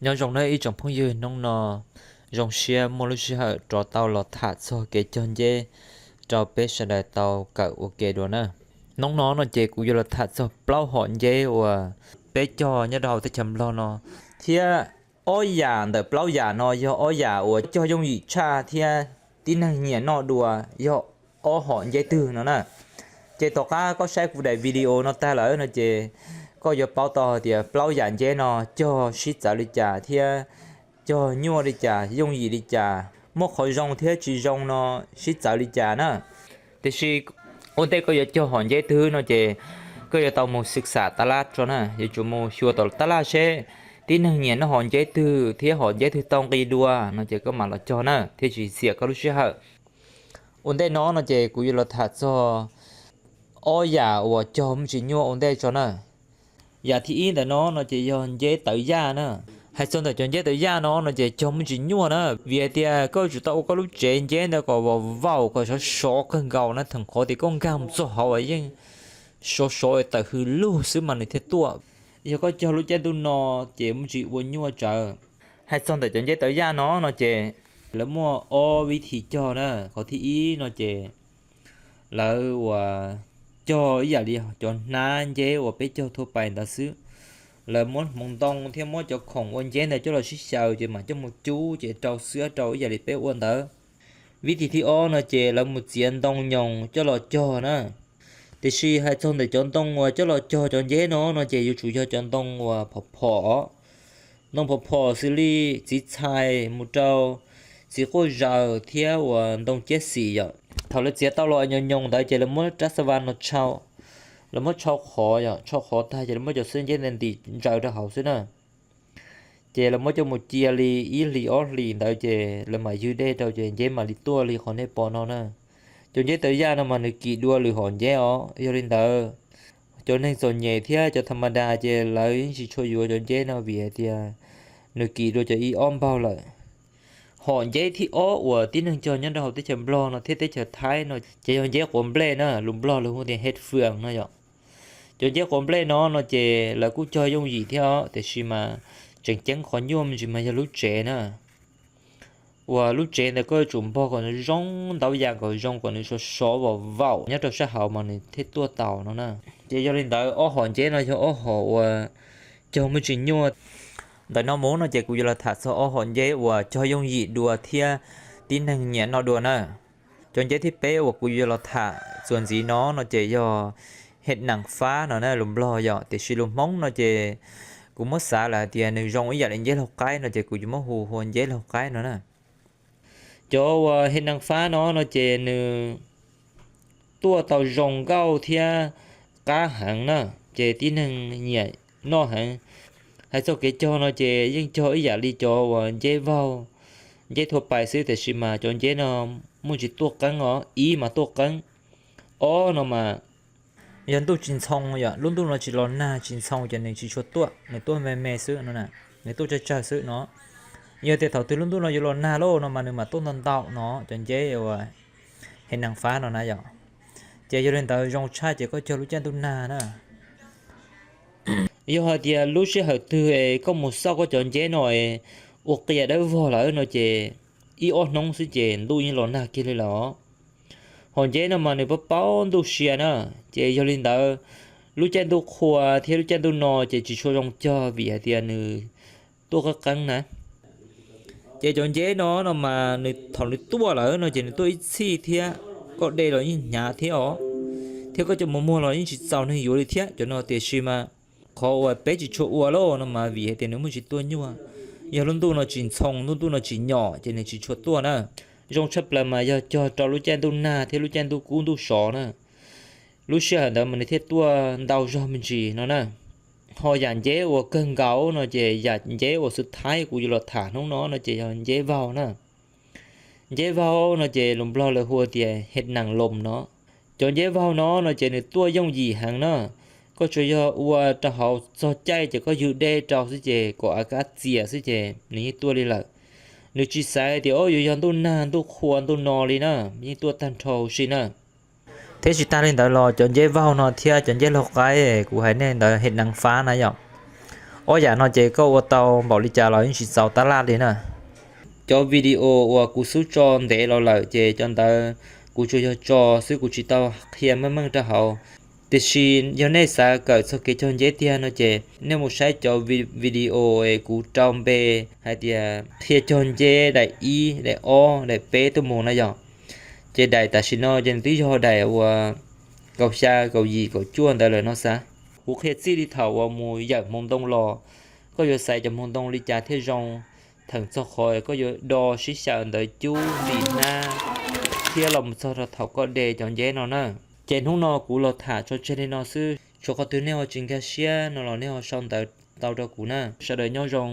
Nyob zoo nawb ib tsoom phooj ywg, hnub no zoo siab muaj lub sij hawm rov tau los tham txog kev cog nceb rau peb sawv daws tau kawm ua ke dua na. Hnub no no ces kuv yuav los tham txog plaub hom nceb uas peb cog nyob rau hauv teb chaws Nplog no, thiab ob yam ntawm plaub yam no yog ob yam uas cog yooj yim tshaj thiab tib neeg nyiam noj dua yog ob hom nceb twg no na. Ces tom qab koj saib kuv daim video no tag lawm no ces koj yuav paub tau hais tias plaub yam nceb no cog sib txawv li cas thiab cog nyuaj li cas, yooj yim li cas, muaj qhov zoo thiab tsis zoo no sib txawv li cas na. Tiam sis ua ntej koj yuav cog hom nceb twg no ces koj yuav tau mus xwm xam tab laj tso na, yuav tsum mus xyuas tom tab laj seb tib neeg nyiam noj hom nceb twg thiab hom nceb twg tau nqi dua no ces koj mam los cog na thiaj tsis xiam koj lub sij hawm. Ua ntej no no ces kuv yuav los tham txog ob yam uas cog muaj tsis nyuaj ua ntej tso na. Yam thib ib ntawm no no ces yog nceb tawv yaj na. Hais txog ntawm cov nceb tawv yaj no no ces cog muaj tsis nyuaj na, vim hais tias koj yuav tsum tau ua koj lub tsev nceb ntawd kom vaum vaum kom sov sov kawg nkaus na, theem qhov tias koj nkag mus txog hauv yeej sov sov tawm hws lug xwb mas nws thiaj tuaj. Yog koj cog lub caij ntuj no ces muaj tsis ua nyuaj tsawv. Hais txog ntawm cov nceb tawv yaj no no ces lawv muaj ob vib thim cog na. Qhov thib ib no ces lawv uas cog ib yam li cov hnab nceb uas peb cog thua pais ntawd xwb. Lawv muab hmoov ntoo thiab muab cov khoom ua nceb ntawd coj los sib xyaw ces mam coj mus cub ces rau xwb rau ib yam li peb ua ntawd. Vib thim thib ob no ces lawv mus txiav ntoo nyoos coj los cog na. Tiam sis hais txog ntawm cov ntoo uas coj los cog cov nceb no no ces yuav tsum yog cov ntoo uas phom phom. Ntoo phom phom xws li txiv txhais mus rau txiv quaj zaws thiab uas ntoo ciab xim yom. Thaum lawv txiav tau los nyoos nyoos ntawd ces lawv muab rab xa va no tshau, lawv muab tshau qhov yom, tshau qhov tag ces lawv muab cov xwb nceb ntawd ntim ntsaws rau hauv xwb na. Ces lawv muab coj mus cia li ib hlis ob hlis ntawd ces lawv mam ywg dej rau ces nceb mam li tuaj li qhov nej pom no na. Cov nceb tawv yaj no mas nws kim dua lwm hom nceb os. Yog li ntawd cov neeg txom nyem thiab cov tha ma das ces lawv yeej tsis tshua yuav cov nceb no vim hais tias nws kim dua cov ib ob npaug lawm. Hom nceb thib ob uas tib neeg cog nyob rau hauv teb chaws Nplog no thiab teb chaws Thaib no ces yog nceb quav nplej na, lus Nplog lawv hu tias het fường no yom. Cov nceb quav nplej no no ces lawv kuj cog yooj yim thiab os, tiam sis mas tseem ceeb qhov nyuaj me ntsis mas yog lub tsev na. Uas lub tsev ntawd koj yuav tsum npog kom nws zoo ntau yam kom zoo kom nws sov sov vaum vaum nyob rau sab hauv mas nws thiaj tuaj tau no na. Ces yog li ntawd ob hom nceb no yog ob hom uas cog muaj tsis nyuaj. Ntawm no mus no ces kuv yuav los tham txog ob hom nceb uas cog yooj yim dua thiab tib neeg nyiam noj dua na. Cov nceb thib peb uas kuv yuav los tham txuas ntxiv no no ces yog het năng Pháp no na, lus Nplog yom, tiam sis lus Hmoob no ces kuv muab xav lawm hais tias nws zoo ib yam li nceb laug qaib no ces kuv yuav muab hu ua nceb laug qaib no na. Cov uas het năng Pháp no no ces nws tuaj tau zoo nkauj thiab qab heev na, ces tib neeg nyiam noj heev. Hais txog kev cog no ces yeej cog ib yam li cov uas nceb vaug, nceb thua pais xwb, tiam sis mas cov nceb no muaj tsis tuaj qeeb os, ib mas tuaj qeeb, ob no mas yog ntuj tsis ntxhoo yom, lub ntuj no tsis los nag tsis ntxhoo ces nws tsis tshua tuaj, nws tuaj me me xwb no, nws tuaj tsawg tsawg xwb no. Yog tias thaum twg lub ntuj no yuav los nag lauj no mas nws mam tuaj ntau ntau no, cov nceb uas het năng Pháp no na yom. Ces yog li ntawd zoo tshaj ces koj cog lub caij ntuj nag na. Yog hais tias lub sij hawm twg es koj mus xauj koj cov nceb no es ua qias dawb vog lawm no ces ib ob hnub xwb ces ntuj yeej los nag kiag li lawm. Hom nceb no mas nws paub paub ntuj sia na, ces yog li ntawd lub caij ntuj qhua thiab lub caij ntuj no ces tsis tshua zoo cog vim hais tias nws tuaj qeeb qeeb na. Ces cov nceb no no mas nws thaum nws tuaj lawm no ces nws tuaj ib txhij thiab, koj de los yeej hnyav thiab os, thiab koj coj mus muag los yeej tsis txaus neeg yuav li thiab cov no, tiam sis mas qhov uas peb tsis tshua ua lauj no mas vim hais tias nws muaj tsis tuaj nyuaj. Yog lub ntuj no tsis ntxhoo, lub ntuj no tsis nyom ces nws tsis tshua tuaj na. Zoo tshaj plaws mas yog cog rau lub caij ntuj nag thiab lub caij ntuj kub ntuj sov na, lub sij hawm ntawd mas nws thiaj tuaj ntau zog me ntsis no na. Ho yam nceb uas kawg nkaus no ces yam nceb uas xub thaib kuv yuav los tham hnub no no ces yog nceb vaug na. Nceb vaug no ces lus Nplog lawv hu tias het năng Lùng no. Cov nceb vaug no no ces nws tuaj yooj yim heev na. Koj tsuas yog ua rau hauv txog caij ces koj ywg dej rau xwb ces kom av kab txias xwb ces nws yeej tuaj li lawm. Nws tsis xaiv tias o yuav yog ntuj nag ntuj qhua ntuj no li na, yeej tuaj tag nrho huv si na. Thiab tsis tas li ntawd los cov nceb vaug no thiab cov nceb laug qaib kuv hais nej ntawd het năng Pháp na yom, Ob yam no ces koj ua tau npaum li cas los yeej tsis txaus tab laj li na. Cov video uas kuv xub tso ntev los lawm ces cov ntawd kuv tsuas yog tso xwb, kuv tsis tau qhia meej meej rau hauv. Tiam sis yog nej xav kawm txog kev cog nceb tiag no ces nej mus saib cov video es kuv rau npe hais tias qhia cog nceb daim ib, daim ob, daim peb tuaj mus no yog. Ces daim tam sim no ces twb yog daim uas kaum xya, kaum yim, kaum cuaj ntawd lawm no xav. Kuv qhia txij li thaum uas mus yawm hmoov ntoo los, koj yuav xaiv cov hmoov ntoo li cas thiaj zoo, theem txog qhov koj yuav do sib xyaw ntawd cub ntim hnab, thiab los mus txog rau thaum koj de cov nceb no na. Ces hnub no kuv los tham tso tseg li no xwb, tshuav qhov twg nej ho tsis nkag siab no los nej ho sau ntawv tau rau kuv na. Sawv daws nyob zoo.